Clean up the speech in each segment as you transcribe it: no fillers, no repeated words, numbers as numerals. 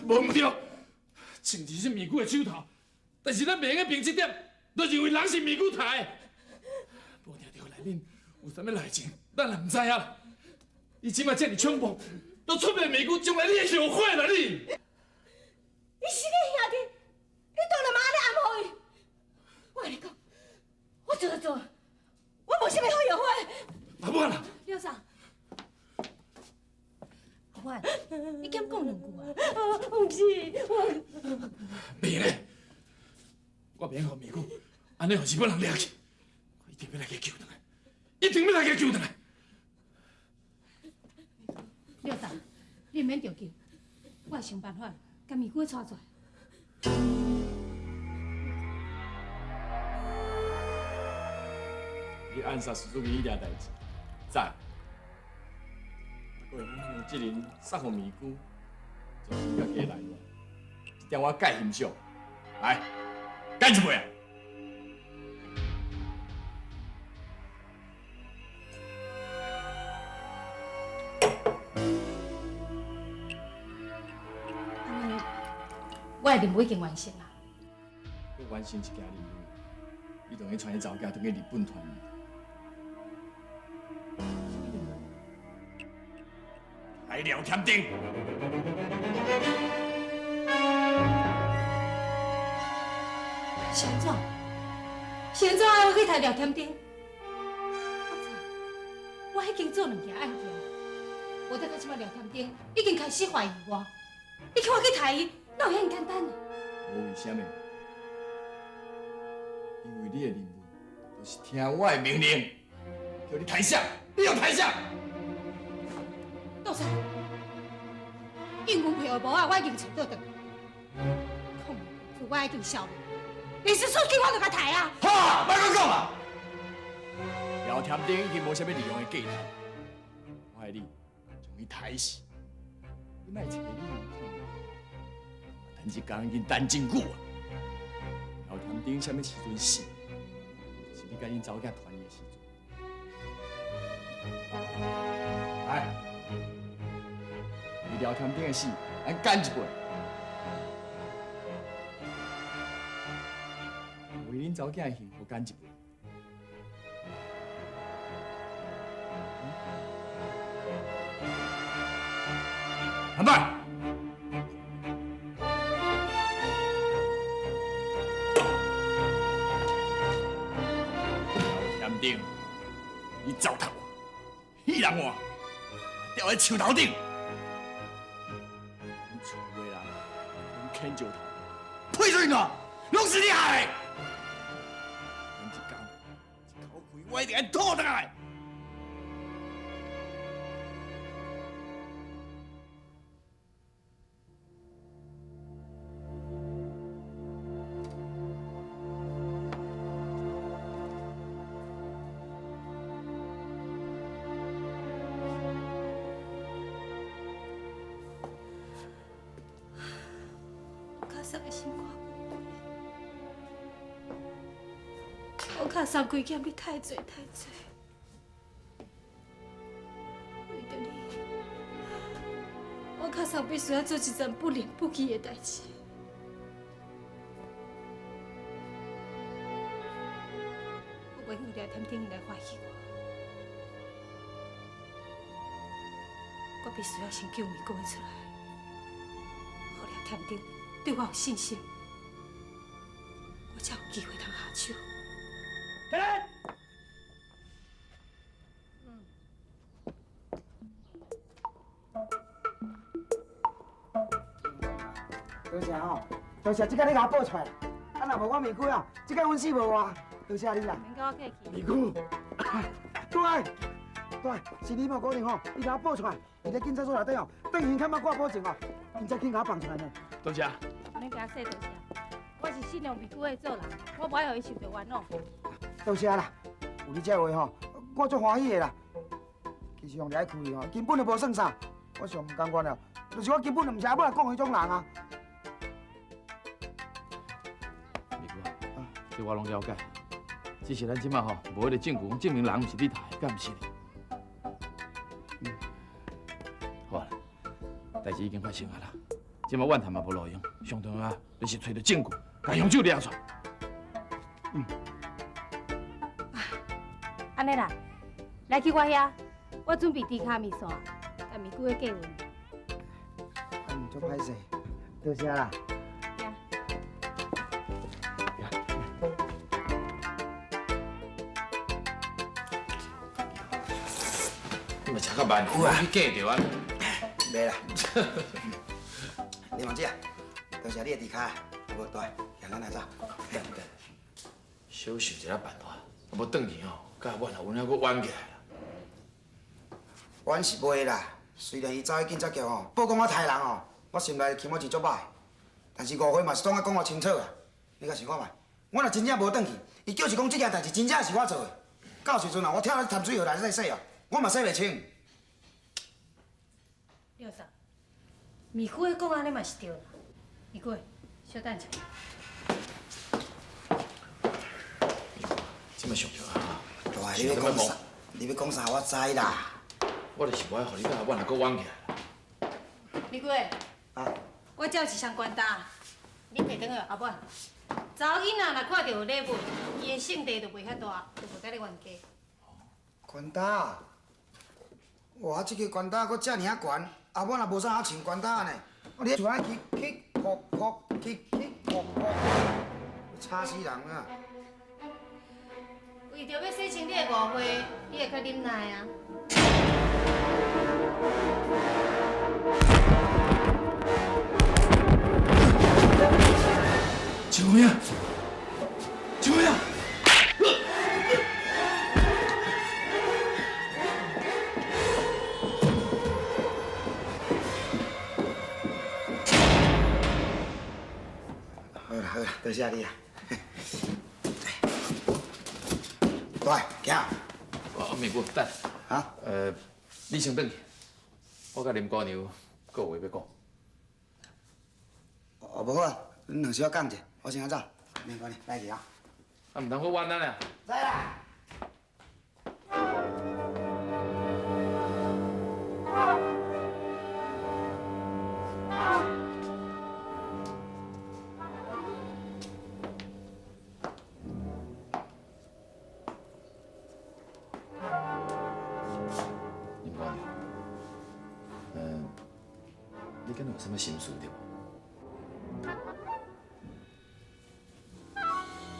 無毋對，證據是美姑的手頭，但是咱袂用憑這點，就認為人是美姑刣的。無定著內面有啥物內情，咱也毋知影啦。伊這擺遮爾衝動，都出賣美姑，將來你會後悔啦你。伊是你兄弟，你當然嘛按呢暗予伊。我共你講，我做就做，我無啥物好後悔。阿婉啦，廖嫂，阿婉，你敢講兩句啊？毋是我。袂咧，我袂用予美姑按呢予日本人掠去，我一定欲來共伊救轉來，一定欲來共伊救轉來。廖嫂，你毋免著急，我會想辦法共美姑帶出來。你暗殺徐主任彼件代誌，讚。不過阮這人殺予美姑，就是較加來亂，這點我蓋欣賞。來，乾一杯啊！按呢，我的任務已經完成啦。欲完成一件任務，你就欲帶彼查某囝轉去日本團圓。來廖添丁。是按怎？是按怎愛我去刣廖添丁？我操！我已經做兩件案件，無得到這擺廖添丁已經開始懷疑我。你叫我去刣伊，哪有遐爾簡單？無為啥物？因為你的任務就是聽我的命令，叫你刣誰，你就刣誰。杜生，應阮配合無啊，我已經揣倒轉。控訴我已經消滅，歷史書記我就共刣啊！好啊，莫閣講啊！廖添丁已經無啥物利用的價值，我愛你將伊刣死。你莫找理由等一工已經等真久啊！廖添丁啥物時陣死，就是你佮𪜶查某囝團圓的時陣。來，為廖添丁的死，咱乾一杯。為恁查某囝的幸福乾一杯。乾杯！廖添丁，你糟蹋我，戲人我，吊佇樹頭頂。阮厝的人，阮牽石頭，批出去喏，攏是你害的。阮一工，一口氣，我一定愛討轉來。我較送的心肝，我較送規欠你太濟太濟。為著你，我較送必須愛做一件不仁不義的代誌。我袂用廖添丁來懷疑我，我必須要先救美姑出來，予廖添丁對我有信心，我才有機會通下手。起來！多謝吼，多謝，這個你共我報出來，啊，若無我美姑啊，這個阮死無活。多謝你啦。免共我客氣。美姑，對，對，是你無姑娘吼，伊共我報出來，佇咧警察所內底吼，等於較掛保證吼，𪜶才肯共我放出來呢。多謝。免共我說多謝，我是信任美姑的做人，我無愛予伊受著冤枉。多謝啦，有你這話吼，我足歡喜的啦。其實用掠去吼，根本就無算啥。我上毋甘願了，就是我根本就毋是阿母來講彼種人啊。美姑啊，這我攏了解，只是咱這馬吼無彼个證據，講證明人毋是你刣的，敢毋是？嗯，好啊，代誌已經發生啊啦，这马怨叹嘛无路用，上重要就是揣著证据，共凶手掠出来。按呢啦，来去我遐，我准备猪跤面线，佮咪久的过运。嗯，足歹势，多谢啦。你嘛食较慢，有啊，去过著啊。袂啦。林王子啊，多谢你的猪跤，无大，行咱来走。等等，小想一下办法，啊无转去吼，佮阿婉有影阁冤起来啦。冤是袂啦，虽然伊走去警察局吼，报讲我杀人吼，我心内起码是足歹，但是误会嘛是总爱讲予清楚啊。你较想看觅，我若真正无转去，伊就是讲这件代志真正是我做的，到时阵啊，我跳落潭水河内底洗哦，我嘛洗袂清。六嫂，米久的讲按呢嘛是对啦。米久，小等一下。这马上着啊！大，你欲讲啥？你欲讲啥？我知啦。我就是无爱予你佮阿婉阁冤起来。米久，啊，我这有一箱关单，你提转去阿婉。查某囡仔若看著有礼物，伊的性地就袂遐大，就袂佮你冤家。关单？哇，这个关单阁遮尔仔悬，阿婉也无啥好穿关单呢。你像按起起伏伏，起起伏伏，吵死人啊！为著欲洗清你的误会，你会较忍耐啊。陈辉啊，陈辉啊！好啦好啦，多谢你啊。大，行。哦，咪久，等。啊？你先转去，我佮林姑娘阁有话欲讲。哦，无好啊，恁两小讲者，我先走，免管你，来去啊。啊，毋通阁冤咱啊！知啦。林姑娘，你敢有啥物心事对无？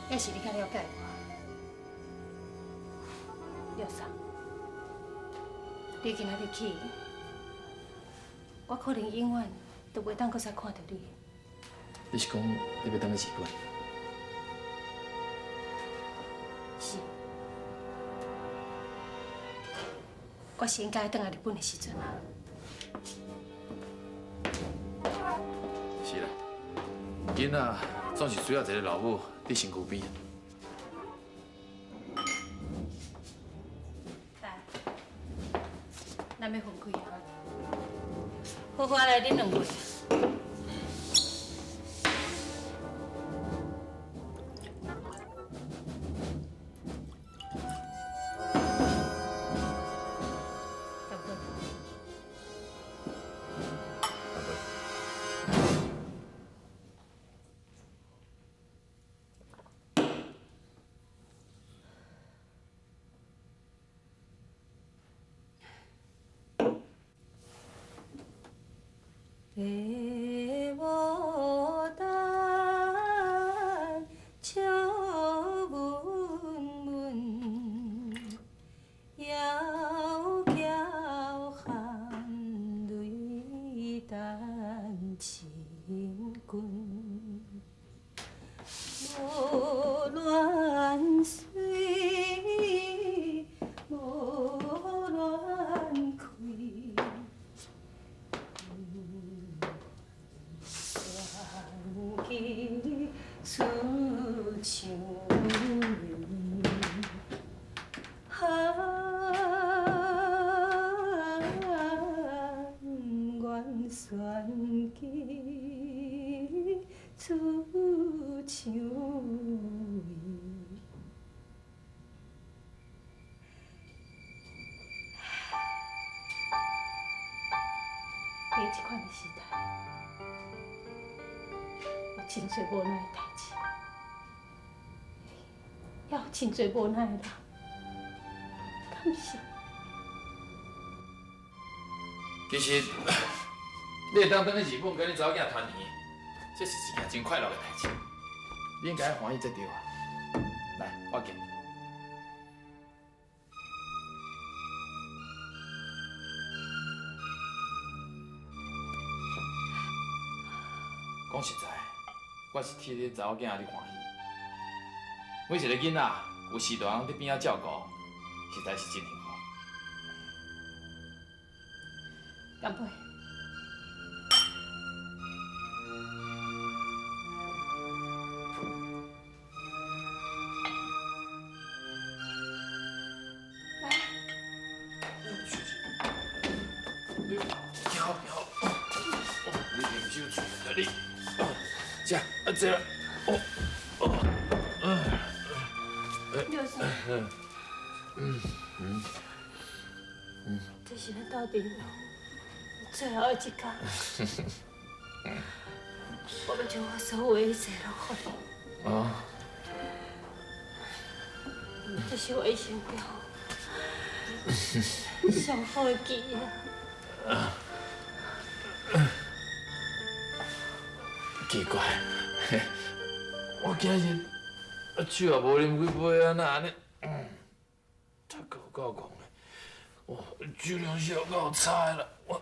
抑是你较了解我，六嫂，你今仔日去，我可能永远都袂当阁再看著你。你是讲你欲转去日本？是，我是应该转来日本的时阵啊。是啦，囡仔总是需要一个老母伫身躯边。来，咱欲分开啊！好好来啉两杯。干杯！干杯！爸母等，笑闷闷，遥遥含泪等亲近。无乱水，无乱开。旋起出墙啊，愿旋起出墙。伫这款的时代，真濟無奈的代誌，也有真濟無奈的人，敢是？其實，你會當轉去日本佮你查某囝團圓，這是一件真快樂的代誌。你應該歡喜才對啊！來，我敬。講實在，我是替恁查某囝佇歡喜。每一个囡仔有序大人佇邊仔照顧，實在是真幸福。乾杯！來，你行行，你啉酒醉啦你。食，啊坐啦，哦哦，嗯，廖生，這是咱鬥陣最後的一工，我欲將我所有的一切攏予你。啊？這是我一生中上好的記憶。奇怪，我今日啊酒也無啉幾杯啊，哪按呢？頭殼有夠戇的，哇，酒量是有夠差的啦，我。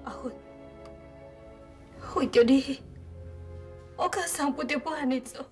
阿芬，為著你，我較送不得不按呢做。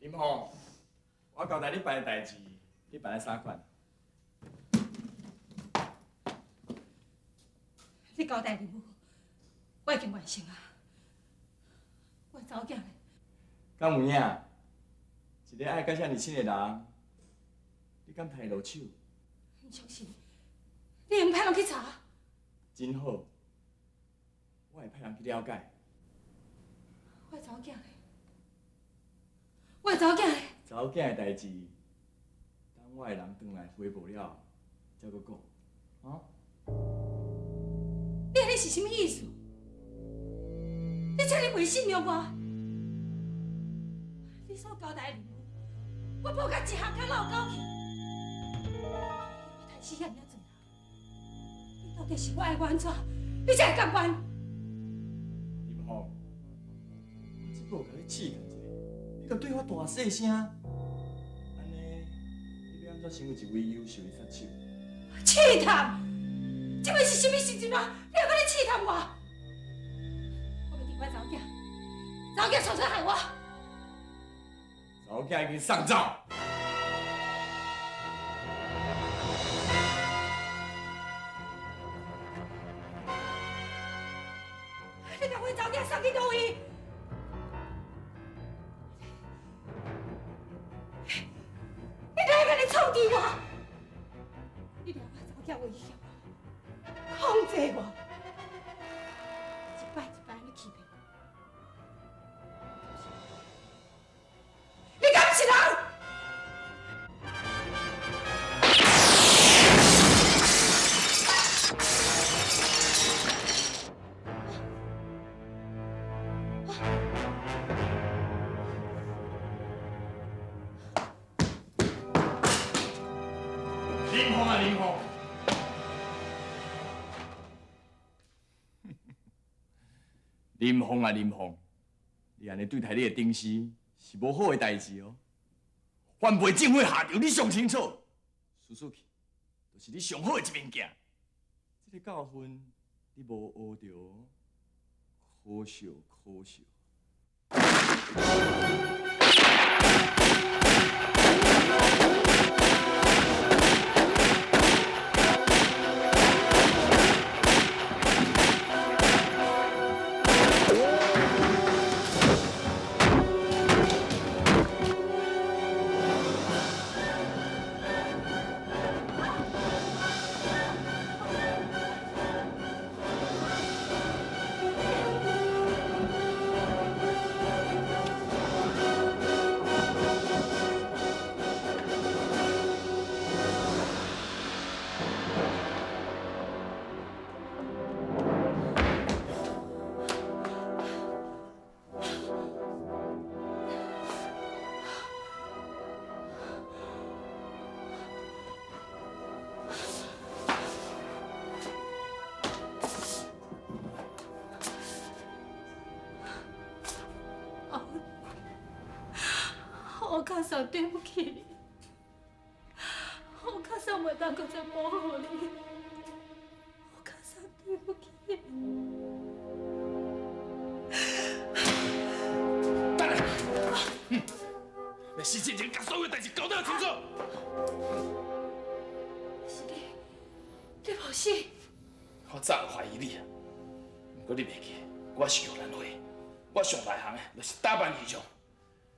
林凤，我交代你办的代志，你办了啥款？你交代任务，我已经完成啊。我的查某囝呢？敢有影？一个爱甲遮尔亲的人，你敢刣伊落手？毋相信，你会派人去查？真好，我会派人去了解。我的查某囝呢？我的查某囝呢？查某囝的代志，等我的人转来回报了，才阁讲。啊？你按呢是啥物意思？你这呢袂信任我？你所交代的任务，我报甲一项较落狗去。我刣死遐尔仔济人，你到底是我爱我按怎？你才会甘愿？林凤，我这久共你试探一下，你敢对我大细声？按呢，你欲按怎成为一位优秀的杀手？试探？这摆是啥物时阵啊？你犹阁咧试探我？我欲见我查某囝，查某囝创啥害我？查某囝已经送走。你共阮查某囝送去佗位？你哪会按呢创治我？你掠我查某囝威胁我，控制我，一摆一摆按呢欺骗我。你敢是人？林凤啊，林凤！林凤啊，林凤，你按呢对待你的顶司是无好的代志哦。反背政府下场，你上清楚。输出去，就是你上好的一面镜。这个教训你无学著，可惜可惜。我较少对不起你，我较少袂当阁再保护你，我较少对不起你。等下，你死之前，共所有代志交代清楚。是你，你无死。我早就怀疑你啊，毋过你袂记，我是玉兰花，我上内行的，就是打扮形象。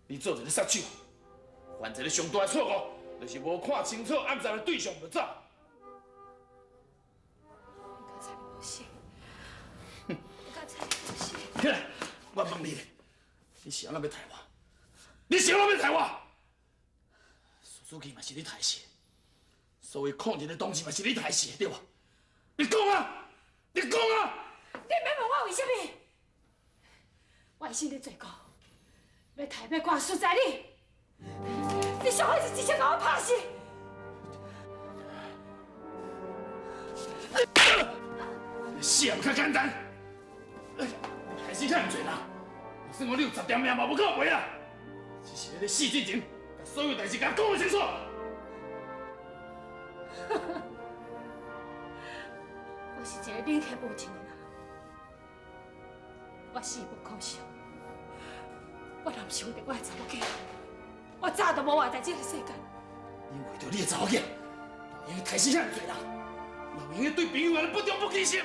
你做一个杀手，犯一个上大的错误，就是无看清楚暗杀的对象就走。我刚才无死，我刚才无死。起来，我问你，你是按怎欲刣我？你是按怎欲刣我？苏书记嘛是你刣死，所谓抗日的同志嘛是你刣死的，对无？你讲啊！你讲啊！你免问我为啥物，我一生咧做过。欲刣欲剮，实在你，你上好是直接共我拍死。你死也毋较简单，你刣死遐尔济人，就算讲你有10条命嘛无够赔啦。只是你死之前，共所有代志共讲清楚。我是一个冷血无情的人，我死无可惜。我若毋是为著我的查某囝，我早就無活在這个世間。你為著你的查某囝，會用刣死遐爾濟人，會用對朋友按呢不忠不義心。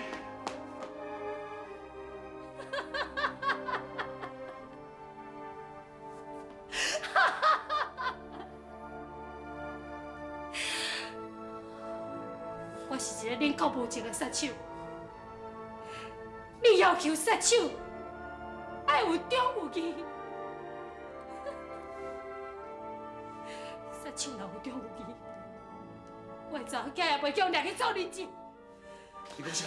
我是一个冷酷無情的殺手，你要求殺手愛有忠有義，殺手若有忠有義，我的查某囝也袂叫掠去做人質。你講啥？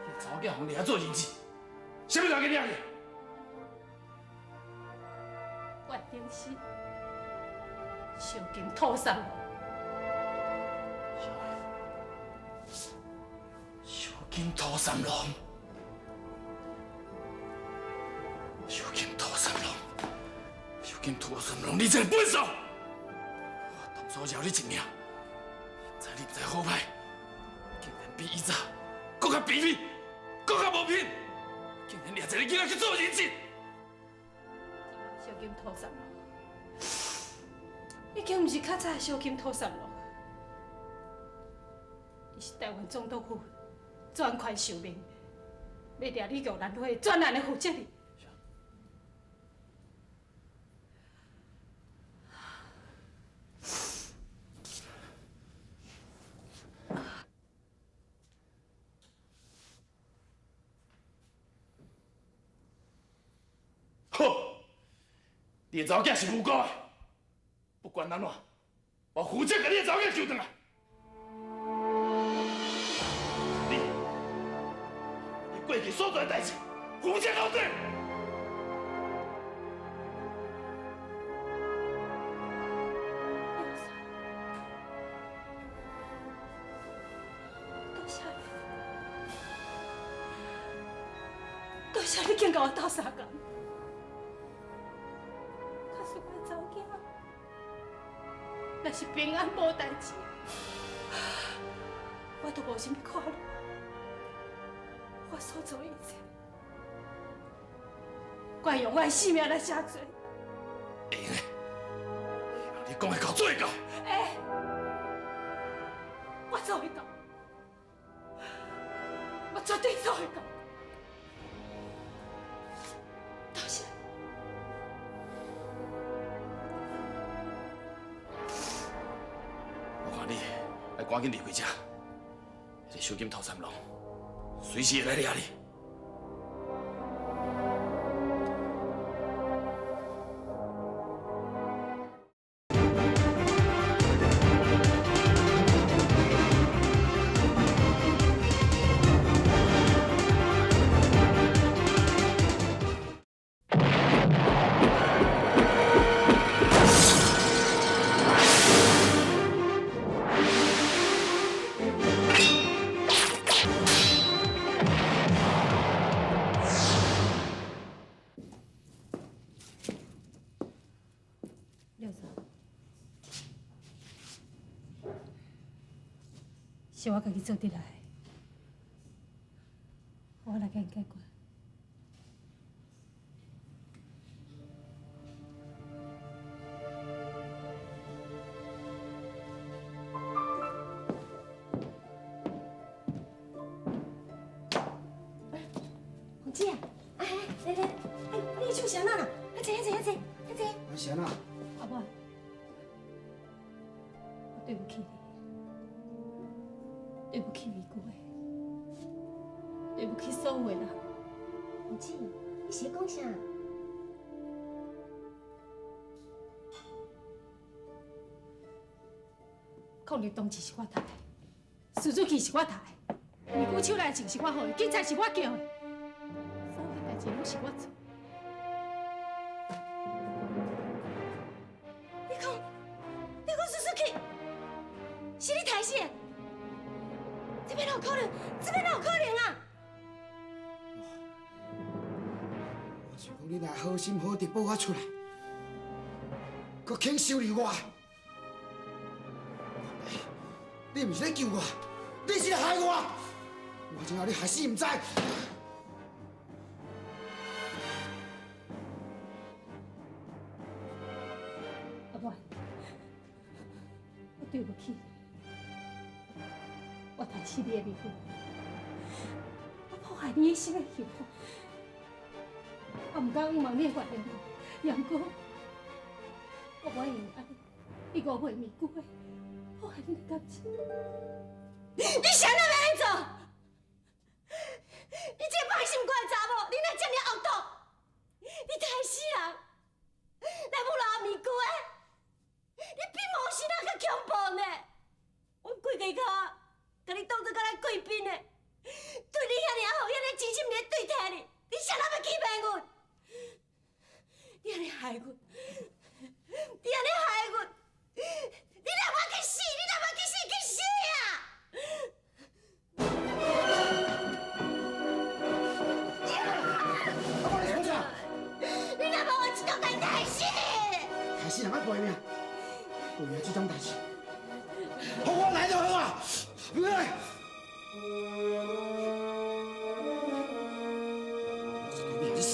你的查某囝予掠去做人質，啥物人去掠去？我的頂死，小金土三郎。小金土三郎，小金土三郎，小金土三郎，你這个笨手！我當初饒你一命，知你毋知好歹，竟然比以前閣較卑鄙，閣較無品，竟然掠一個囡仔去做人質。小金土三郎，已經毋是較早的小金土三郎，伊是臺灣總督府專權受命，欲掠你玉蘭花專案的負責人。好，你的查某囝是無辜的，不管按怎，我負責共你的查某囝救轉來。你，你過去所做的代誌，負責到底。多謝你，多謝你，肯共我鬥相共。假使我的查某囝若是平安無代誌，我都無啥物看路。我所做的一切，我會用我的性命來謝罪。會用的，希望你講會到做會到。會，我做會到，我絕對做會到。多謝。我看你愛趕緊離開這，彼個小金土三郎隨時會來掠你。廖總，是我家己做得來，我來共𪜶解決。鳳姐啊，哎來來，哎，你的手是按怎啦？遐坐遐坐遐坐遐坐。我是按怎？阿母，我對不起你，對不起美姑的，對不起所有的人。鳳姐，你是咧講啥？邝立東是我殺的，蘇主奇是我殺的，美姑手內情是我予的，警察是我叫的，所有代誌攏是我做。你講，你講蘇書記是你刣死的？這欲哪有可能？這欲哪有可能啊？我想講你若好心好德保我出來，閣肯收留我，你毋是咧救我，你是咧害我！我真予你害死毋知。對不起你，我刣死你的未婚，我破壞你一生的幸福，我毋敢冤枉你的原諒，也毋過我無用按呢去誤會美久的，破壞恁的感情。你啥都欲按呢做？你這個歹心肝的查某，你哪這爾惡毒？你刣死人，來侮辱阿美久的，你比謀殺人閣恐怖呢！阮規家口共你當做敢若貴賓的，對你遐爾好，遐爾真心咧對待你，你啥人欲欺騙阮？你按呢害阮，你按呢害阮，你若無去死，你若無去死，去死啊！阿母，你創啥？你若無我這都共刣死！刣死人愛賠命，賠命這種代誌，予我來就好啊！我絕對欲予你死，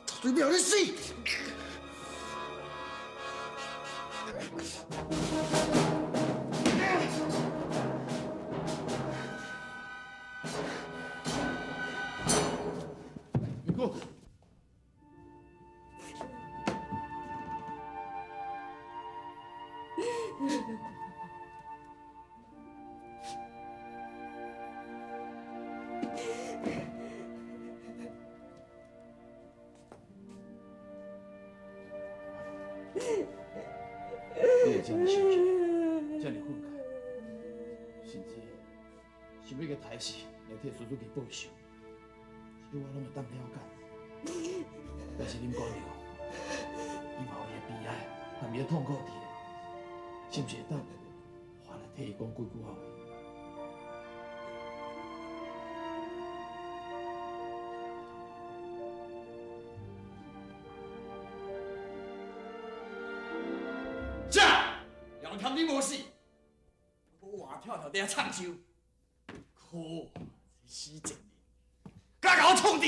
絕對欲予你死！美久，你會這爾生氣，這爾憤慨，甚至想欲共刣死，來替叔叔去報仇，這我攏會當了解。但是林姑娘，伊嘛有伊的悲哀，和伊的痛苦佇咧，是毋是會當我來替伊講幾句仔話？啥？廖添丁無死，閣活跳跳佇遐唱秋，可惡！這死賤人，敢共我創治！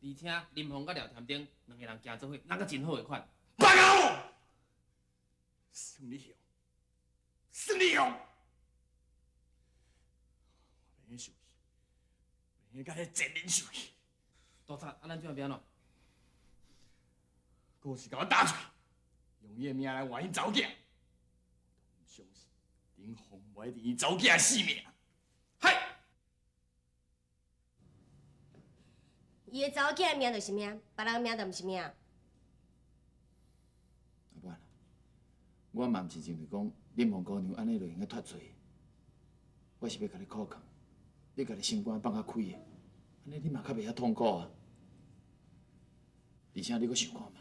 而且林鳳佮廖添丁兩个人行做伙，那閣真好的款。別講！算你凶，算你凶！我袂用受氣，袂用佮彼賤人受氣。督察，啊，咱這欲按怎？閣是共我打出去，用伊的命來換𪜶查某囝。我毋相信林鳳無一定𪜶查某囝的性命。嗨！伊的查某囝的命就是命，別人的命就毋是命。阿婉，我嘛毋是認為講林鳳姑娘按呢就會用得脫罪。我是欲共你苦勸，你家己心肝放較開的，按呢你嘛較袂遐痛苦啊。而且你閣想看覓，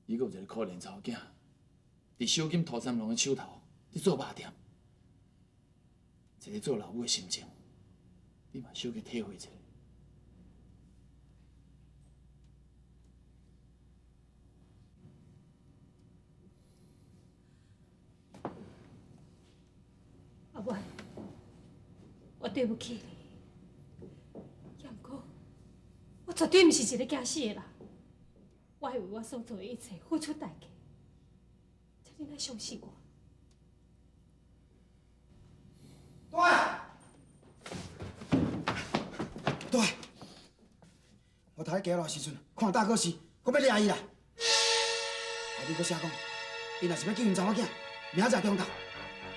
伊閣有一个可憐查某囝，佇小金塗三郎的手頭佇做肉店，一个做老母的心情，你嘛小可體會一下。阿婉，我對不起你，也毋過我絕對毋是一个驚死的人。我會為我所做的一切付出代價，請你愛相信我。大，大，我頭去街路時陣，看大哥時，閣欲掠伊啦。啊，你閣寫講，伊若是欲救𪜶查某囝，明仔載中晝，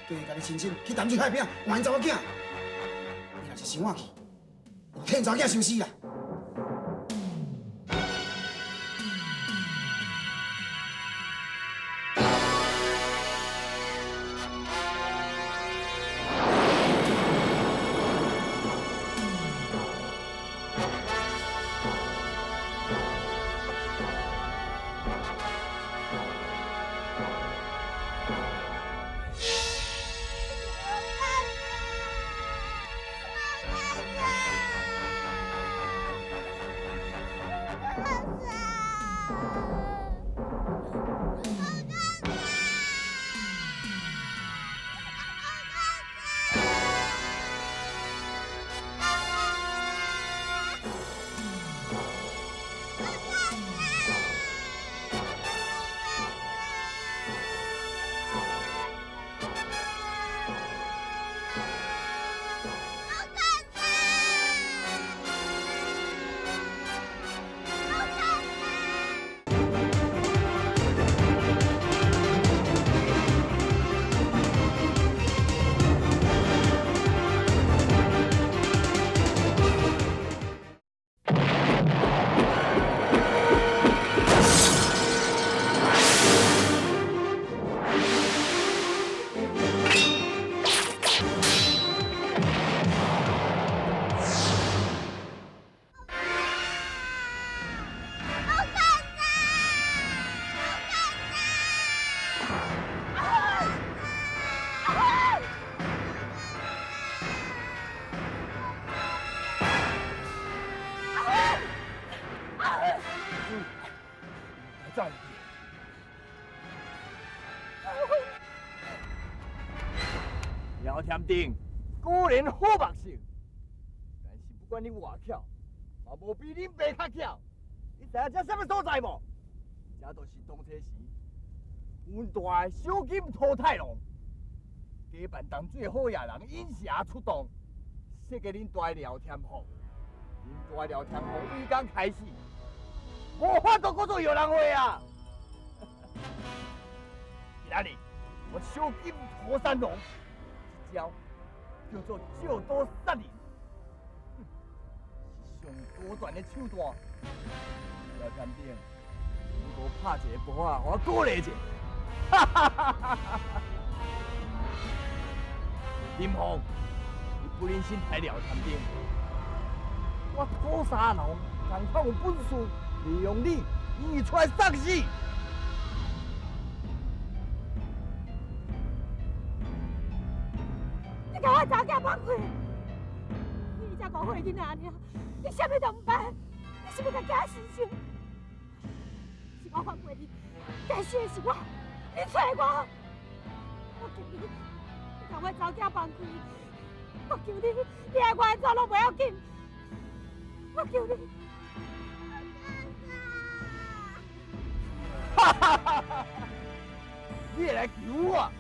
叫伊家己親身去淡水海邊換𪜶查某囝。伊若是想晚去，有替𪜶查某囝收屍啦。走入去。廖添丁固然好目色，但是不管你偌巧，嘛无比恁爸较巧。你知影这啥物所在无？这就是当初时，阮大的小金土太郎，假扮淡水的好野人隐蛇出动，设计恁大的廖添福。恁大的廖添福为工开始，无法度阁做摇人会啊！今仔日我小金土三郎这招叫做借刀杀人，是上高段的手段。廖添丁，你无拍一个波仔，予我鼓励一下。哈哈哈哈哈！林凤，你不忍心杀廖添丁，我土三郎同款有本事利用你，引伊出来送死。你共我查某囝放开！你才五岁囡仔尔，你啥物都毋捌，你是欲共囝死心？是我反背你，该死的是我，你揣我，我求你，你共我查某囝放开！我求你，你爱我按怎拢袂要紧，我求你。哈哈哈哈！你会来求我？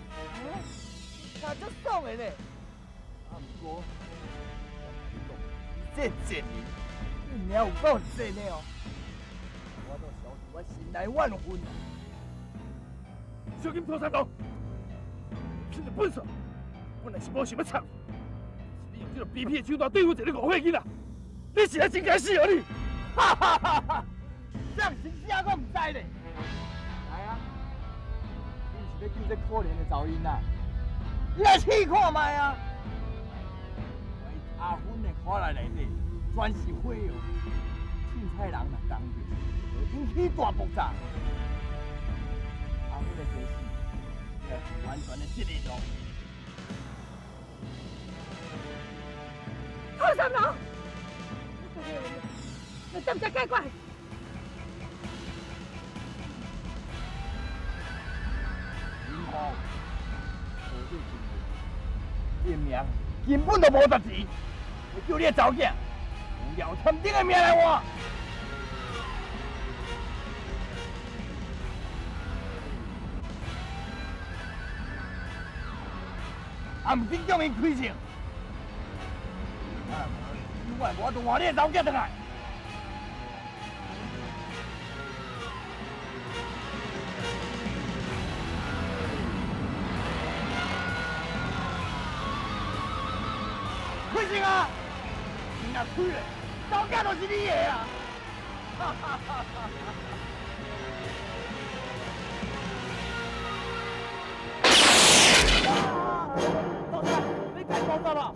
那足爽的呢！啊，毋过，我共你讲，你这贱人，你命有够贱的哦！我都消除我心内怨恨。小金土三郎，凭你本事，本来是无想欲插你，但是你用这个卑鄙的手段对付一个误会囡仔，你是来真该死哦你！哈哈哈哈！啥是啥我毋知咧。来啊！你毋是欲救这可怜的查某囡仔？你来试看觅啊！阿芬的口内内底全是火药，凊彩人若动著，就引起大爆炸。阿芬的生死，这是完全的责任哦。土三郎，你踮遮解决。林凤，你的命根本就无值钱，我叫你的查某囝用廖添丁的命来换。也毋紧将𪜶开枪，啊，无我无就换你的查某囝转来。开枪啊！你若开咧，查某囝就是你的啊！哈哈哈哈！老三，你太高大了！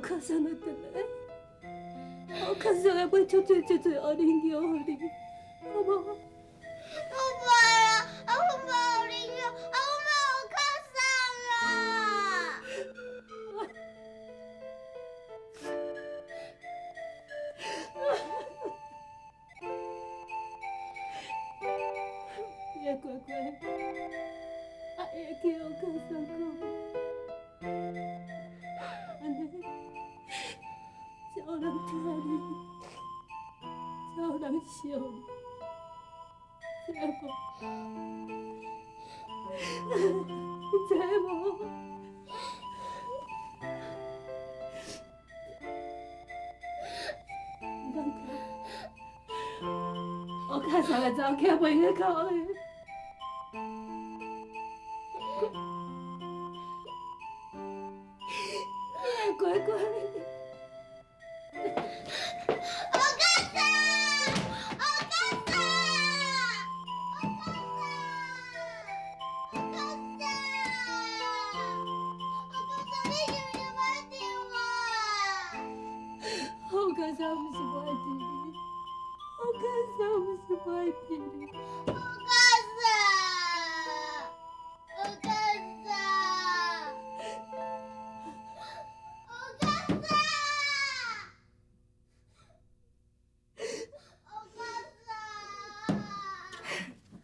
卡桑会转来，我卡桑会买足济足济乌人形予你，好无？我袂啊，阿芬无人形，阿芬欲乌卡桑啊！你爱乖乖，阿会去予卡桑讲，按呢才有人疼你，才有人惜你，知无？你知无？毋通听，乌卡桑的查某囝袂用得哭的。你爱乖乖。乌卡桑，乌卡桑，乌卡桑，乌卡桑，你是毋是无爱挃我？乌卡桑毋是无爱挃你，乌卡桑毋是无爱挃你。乌卡桑，乌卡桑，乌卡桑，乌卡桑，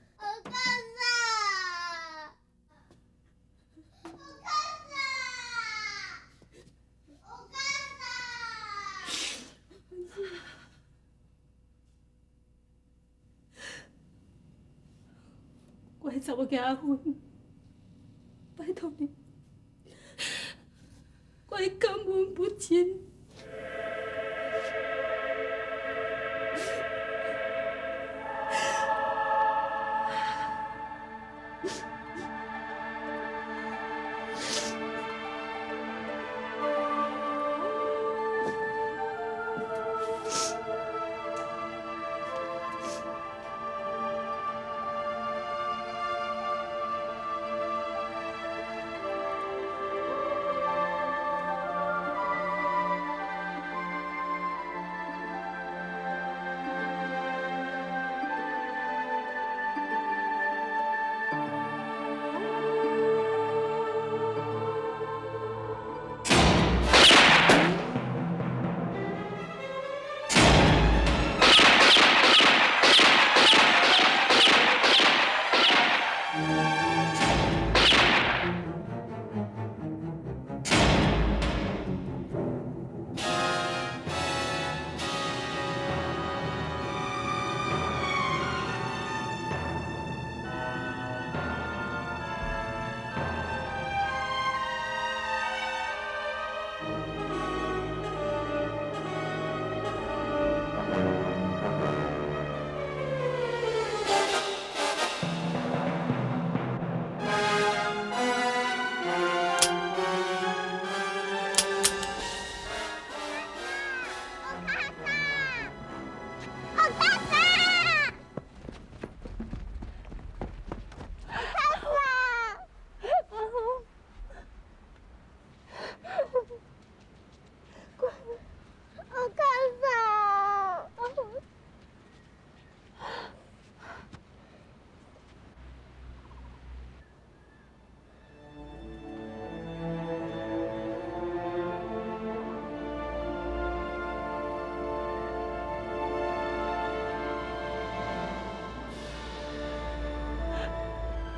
乌卡桑，乌卡桑，乌卡桑。我的查某囝阿芬，拜托你，我感恩不尽。乌卡桑，乌卡桑，乌卡桑。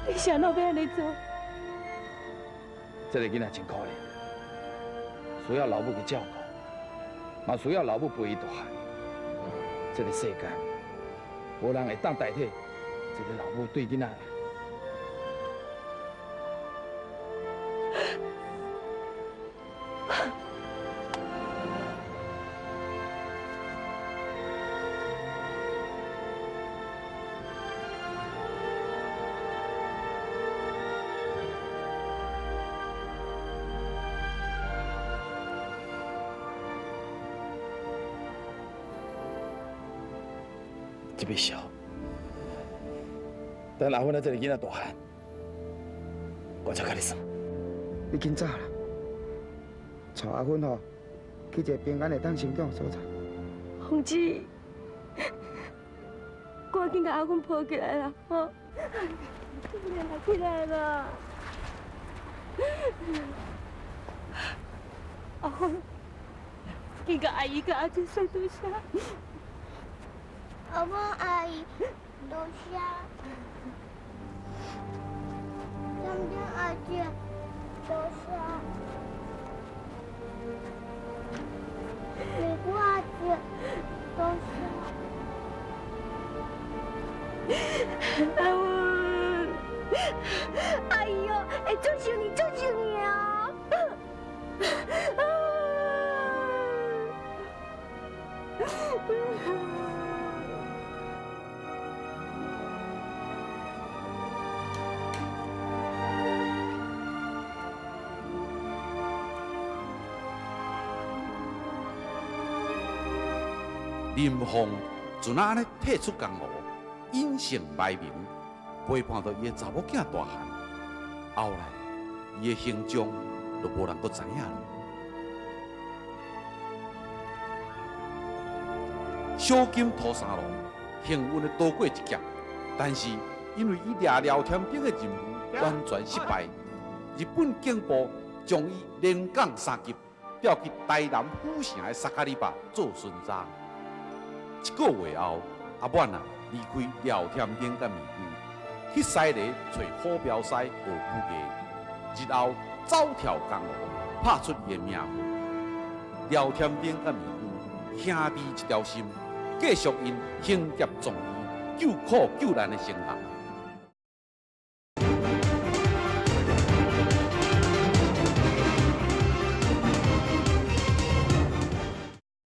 你是按怎欲按呢做？这个囡仔真可怜，需要老母去照顾，嘛需要老母陪伊大汉。这个世间，无人会当代替这个老母对囡仔的爱。这笔笑，等阿芬这个囡仔大汉，我才共你算。你紧走啦，带阿芬吼，去一个平安会当成长的所在。凤姊，赶紧共阿芬抱起来啦，吼！起来啦，起来啦！阿芬，紧共阿姨佮阿姐说多谢。阿芬阿姨，多谢。甜甜阿姐，多谢。美姑阿姐，多谢。阿芬，哎呦，会祝寿你，祝寿你哦！林凤就那按呢退出江湖，隐姓埋名，陪伴著伊的查某囝大汉。后来，伊的行踪就无人阁知影了。小金土三郎幸运的躲过一劫，但是因为伊掠廖添丁的任务完全失败，日本警部将伊连降三级，调去台南府城的萨卡里巴做巡查。一个月后，阿满啊离开廖添丁佮美姑，去西螺揣虎标师学武艺，日后走跳江湖，拍出伊的名号。廖添丁佮美姑兄弟一条心，继续𪜶行侠仗义、救苦救难的生涯。